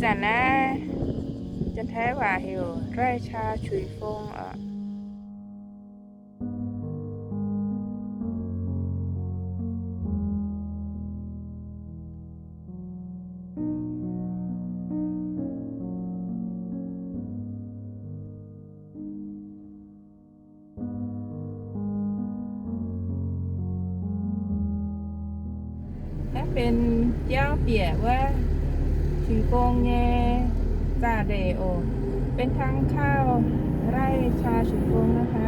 Zanc naaiv Janx-Taiv waac heuc ไร่ชาชุยฟง oc. Naaiv benx jauv bieqc wuov Qingc Gong nyei zaah ndeic oc. Benx ทางเข้า ไร่ชาชุยฟง นะคะ.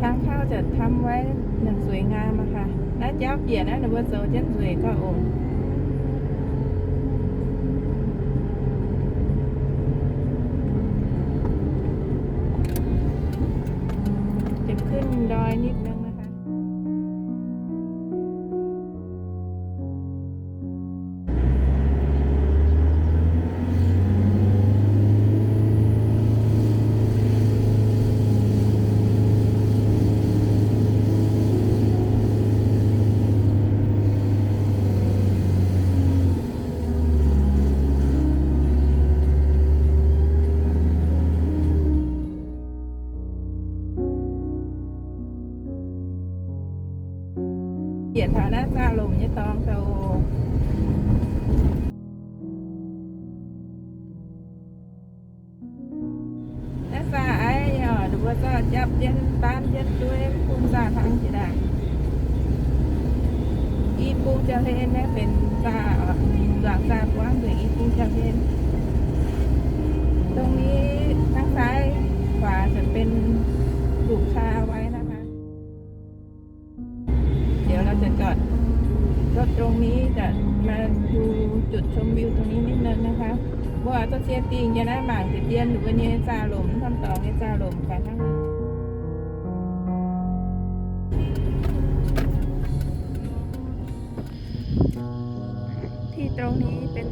ทางเข้าจะทำไว้อย่างสวยงามอะค่ะ Naaiv jauv bieqc naaiv ninh mbuo zoux jienv nzueic gauh oc.จะขึ้นดอยนิดนึงนะคะ. Yietc taux naaiv zaah lomc nyei dorngx daaih oc. Naaiv zaah aiv nyei oc, ninh mbuo zorqv japv jienv, daanv jienv dueiv bun zaah hnangv jiex daaih. I bung jauv-hlen naaiv benx zaah oc, nzuangx zaah buangv nzengc i bung jauv-hlen. ตรงนี้ ข้างซ้ายขวาจะเป็นปลูกชาไว้นะคะ. เดี๋ยวเราจะจอดรถตรงนี้ จะมาดูจุดชมวิวตรงนี้นิดนึงนะคะ Mbuo oix zorqv cie dingh yiem naaiv mangc deix dien ninh mbuo nyei zaah lomc, norm dorngx nyei zaah lomc gaax hnangv. ที่ตรงนี้เป็น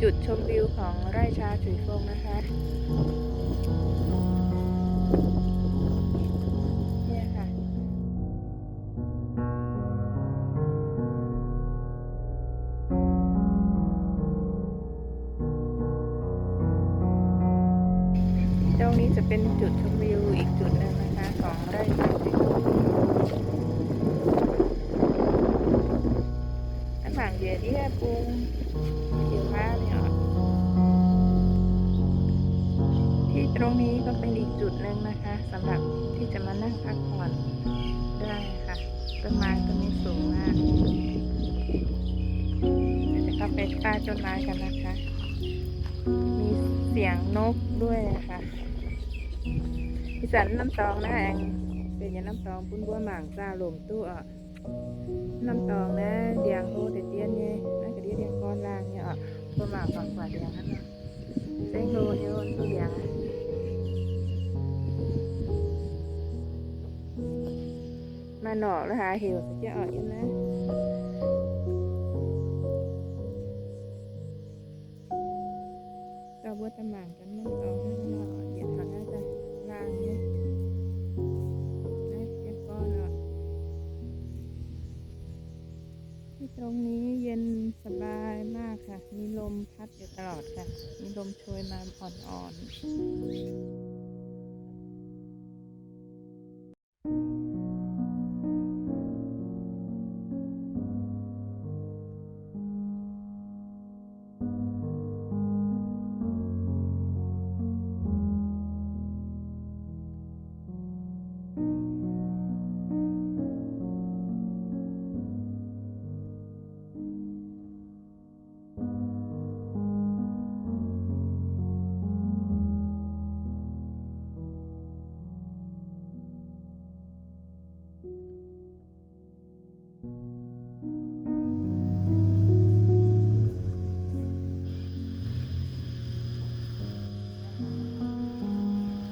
จุดชมวิวของไร่ชาชุยฟงนะคะ เนี่ยค่ะ ตรงนี้จะเป็นจุดชมวิวอีกจุดหนึ่งนะคะ ของไร่ชาชุยฟง. Hnangv mangc njiec ndiev bung, njiec mauv nyei oc. ที่ตรงนี้ก็เป็นอีกจุดหนึ่งนะคะ สำหรับที่จะมานั่งพักผ่อนได้ค่ะ ต้นไม้ต้นนี้สูงมาก เดี๋ยวจะเข้าไปใต้ต้นไม้กันนะคะ มีเสียงนกด้วยนะคะ. Ih zanc norm dorngx naaiv aengx benx yietc norm dorngx bun mbuo mangc zaah lomc duqv oc. Norm dorngx naaiv ndiangx hlo deix dien nyei, naaiv ga'ndiev ndiangx gorn laangh nyei oc. Mbuo mangc buatc ndiangx hnangv nor, zengv hlo nyei, duqv ndiangx. Maaih norqc la'haaix heuc za'gengh oc yiem naaiv. Dorh mbuo daaih mangc gaax norm dorngx hnangv nor, yietc taux naaiv daaih laangh nyei. Naaiv yiem gorn oc. ที่ตรงนี้เย็นสบายมากค่ะ มีลมพัดอยู่ตลอดค่ะ มีลมโชยมาอ่อนๆ.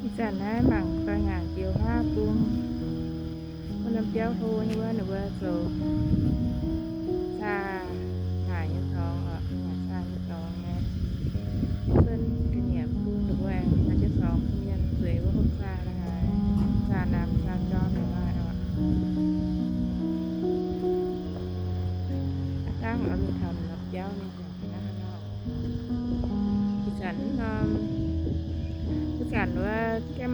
Ih zanc naaiv mangc daaih ngaanc jiex huaav bung, wuov norm biauv hlo nyei wuov, ninh mbuo zoux zaah naaic nyei dorngx oc, zaah nyei dorngx nyei. Sun ga'nyiec bung ninh mbuo aengx maaih jienv dorngx bun mienh zueiz wuov hopv zaah la'haaix, zaah namx zaah jorm ninh mbuo oc.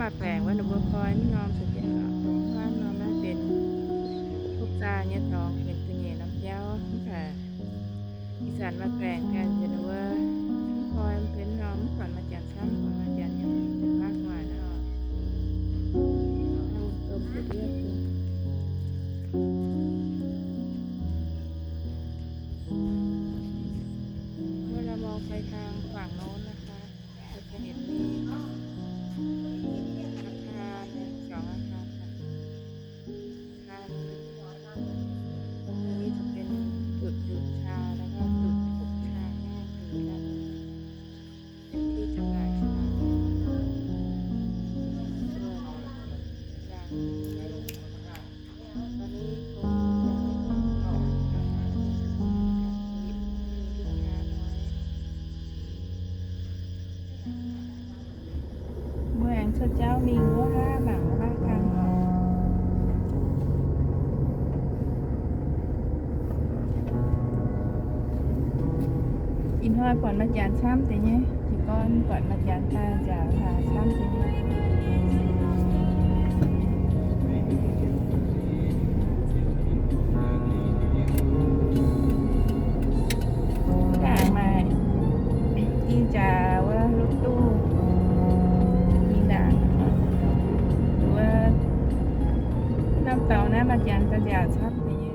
Maaih baengc wuov ninh mbuo koi mv norm se jienv oc, mv norm naaiv benx hopv zaah nyei dorngx, benx duqv nyeic norm jauv. Mv baac ih zanc maaih baengc ganh nzengc wuov, mv koi mv benx norm, mv buatc maaih janx camv, mv buatc maaih janx nyei, mv benx mangc gu'nguaaic naaiv oc. Naaiv wuov domh nzengc ndiev bung. มื่อเรามองไปทางฝั่งโน้นนะคะ เราจะเห็นมีอาคารสองอาคารค่ะ อาคารตรงนี้จะเป็นจุดหยุดชา แล้วก็จุดอบชาแห้งอยู่ด้านหลัง เป็นที่จำหน่ายชา ส่วนอย่างนี้ ตอนนี้คงยังไม่ต้องเข้า มีลูกค้าน้อย Mbuo aengx cuotv jauv mingh wuov hnangv, mangc wuov hnangv kang oc. Ih hnoi buatc maaih janx camv deix nyei, jiez gorn buatc maaih janx daaih nziaauc hlaax camv deix nyei. Mv ndaangc maaih i jaax wuov รถตู้ i ndaangc wuov norm dorngx naaiv maaih janx daaih nziaauc camv deix nyei.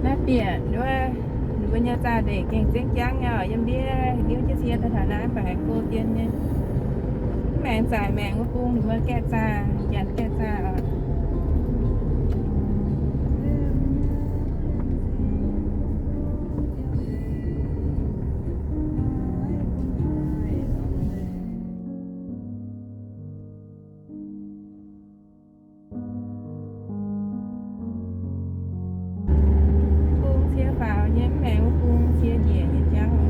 Naaiv bieqc wuov, ninh mbuo nyei zaah ndeic gengh zengv jangv nyei oc. Yiem ndiev niuv jienv sie daaih taux naaiv, mv baac haiz go dien nyei. Mv maengx zaaic maengx wuov bung ninh mbuo gaeqv zaah, janx gaeqv zaah oc. Bung cie faaux nyei, mv maengx wuov bung cie njiec nyei jauv oc.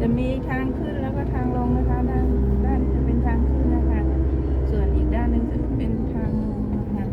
จะมีทางขึ้นแล้วก็ทางลงนะคะ ด้าน ด้านจะเป็นทางขึ้นนะคะ ส่วนอีกด้านหนึ่งจะเป็นทางลงนะคะ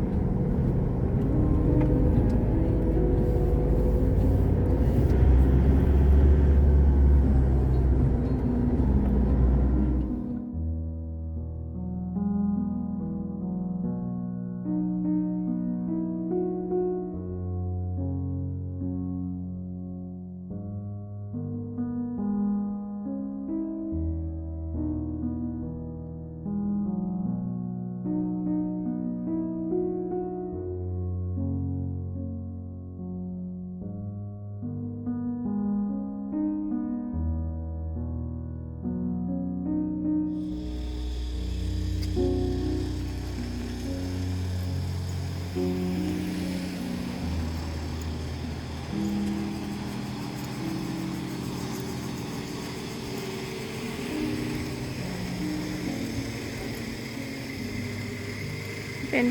เป็น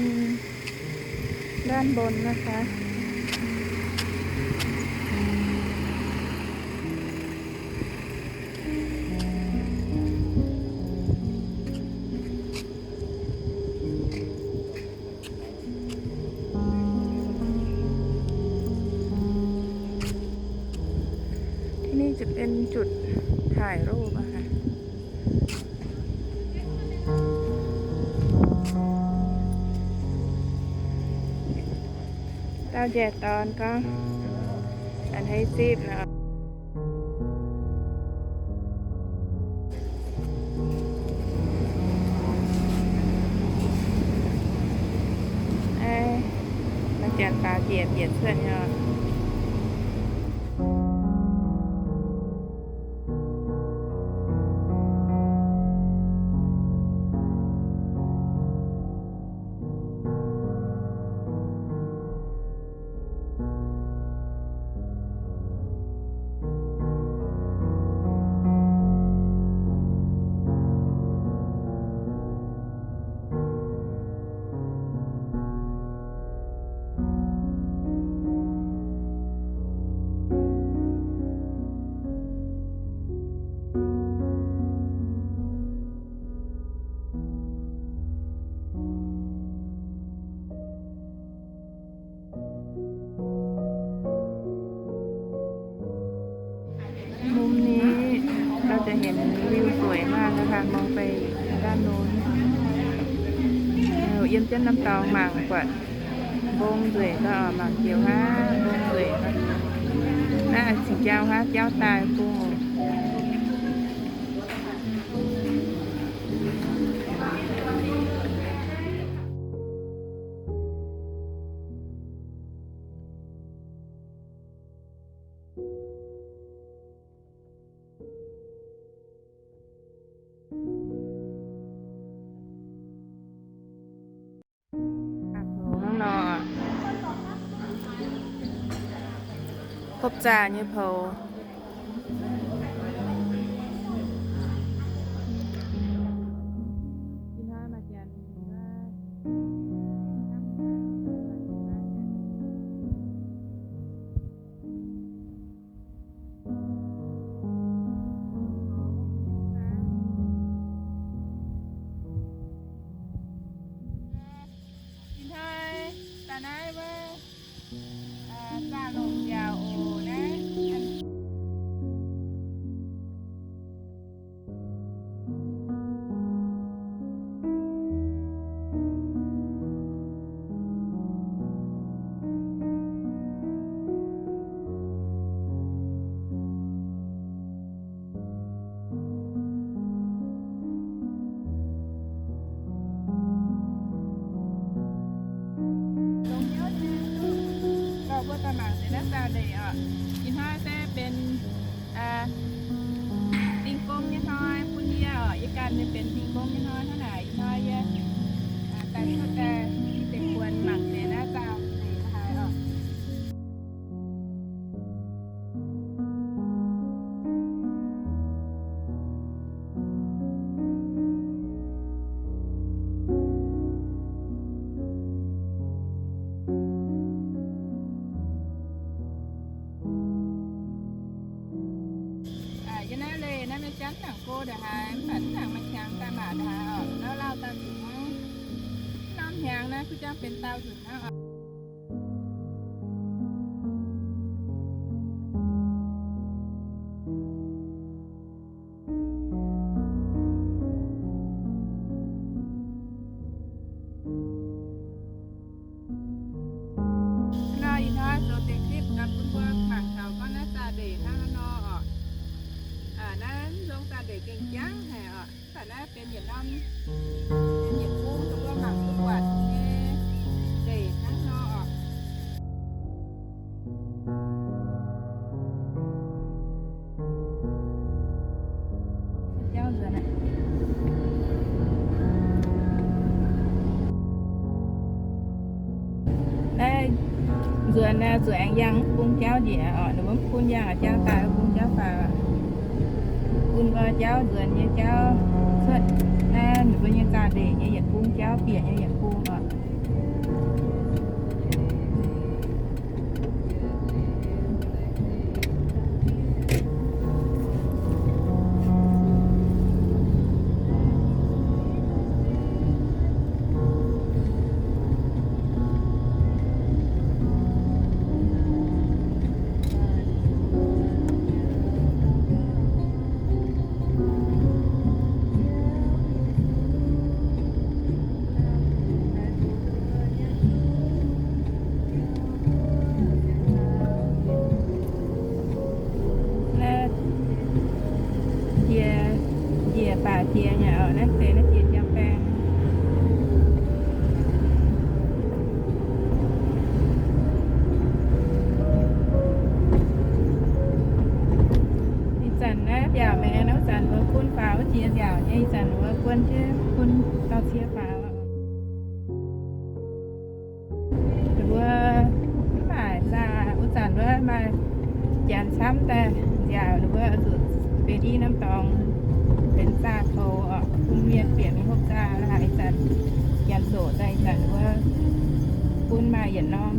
ด้านบนนะคะ ที่นี่จะเป็นจุดถ่ายรูปนะคะ Njaih dorn gorngv a'hneiv zipv nor. Aa, maaih janx faaux njiec bieqc cuotv nyei. Munh nyei, เราจะเห็นวิวสวยมากนะคะ มองไปด้านโน้น yiem jienv norm dorngx mangc buatc mbong nzueic gauh, mangc joux haav mbong nzueic gauh. Naaiv cingx jauv haav jauv daaih bung. Hnangv nor, hopv zaah nyei poux. Ih hnoi daaih naaiv wuov, zaah longc nziaauc oc naaiv. Mbuo daaih mangc deix naaiv zaah ndeic oc. Ih hnoi se benx dingh gong nyei hnoi bun yie oc. Yie ganh nyei benx dingh gong nyei hnoi hnangv naaic. Ih hnoi yie daaih cuotv daaih mingh deic-bung mangc deix naaiv zaah ndeic haaix oc. Yie naaiv leih naaiv mienh janv nangc go ndongc haaix, mv baac mv nangc maaih hnyangx daaih maac ndongc haaix oc. Lauh lauh daaih nzunc hnangv. Norm hnyangx naaiv kuv jangv benx daauh nzunc hnangv oc. Nor ih hnoi zoux deix clip gaax bun mbuo mangc taux gorngv naaiv zaah ndeic hnangv haaix nor oc. Naaiv nzong zaah ndeic gengh jangv haic oc. Mv baac naaiv benx yietc norm, benx yietc bung dongh mbuo mangc duqv buatc nyei ndeic hnangv nor oc. Jauv nzuonx aqv. Naaiv nzuonx, nzuonx aengx yangh mv bung jauv njiec oc. Ninh mbuo mv bung yangh jauv daaih, bung jauv faaux. Bun nqoi jauv nzuonx nyei jauv cuotv naaiv ninh mbuo nyei zaah ndeic nyei yietc bung jauv, bieqc nyei yietc bung oc. Maaih janx camv daaih nziaauc ninh mbuo zuqc benx i norm dorngx, benx zaah koux oc, bun mienh bieqc mingh hopv zaah la'haaix. Ih zanc janx zoqc daaih, ih zanc ninh mbuo bun maaih yietc norm.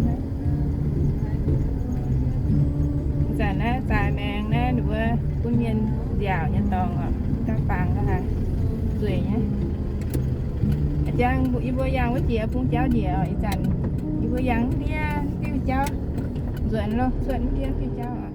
Ih zanc naaiv zaaix maengx naaiv ninh mbuo bun mienh nziaauc nyei dorngx oc, daaih bangc la'haaix, zueiz nyei. Jangx yie mbuo yangh wuov jiex bung jauv njiec oc. Ih zanc yie mbuo yangh ndiev diuh jauv, nzuonx lo cuotv ndiev diuh jauv oc.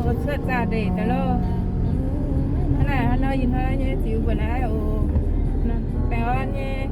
Oc, cuotv zaah ndeic daaih loh. Hnangv naaic, hnangv nor ih hnoi nyei ziux mbuo naaiv oc. Baengh orn nyei.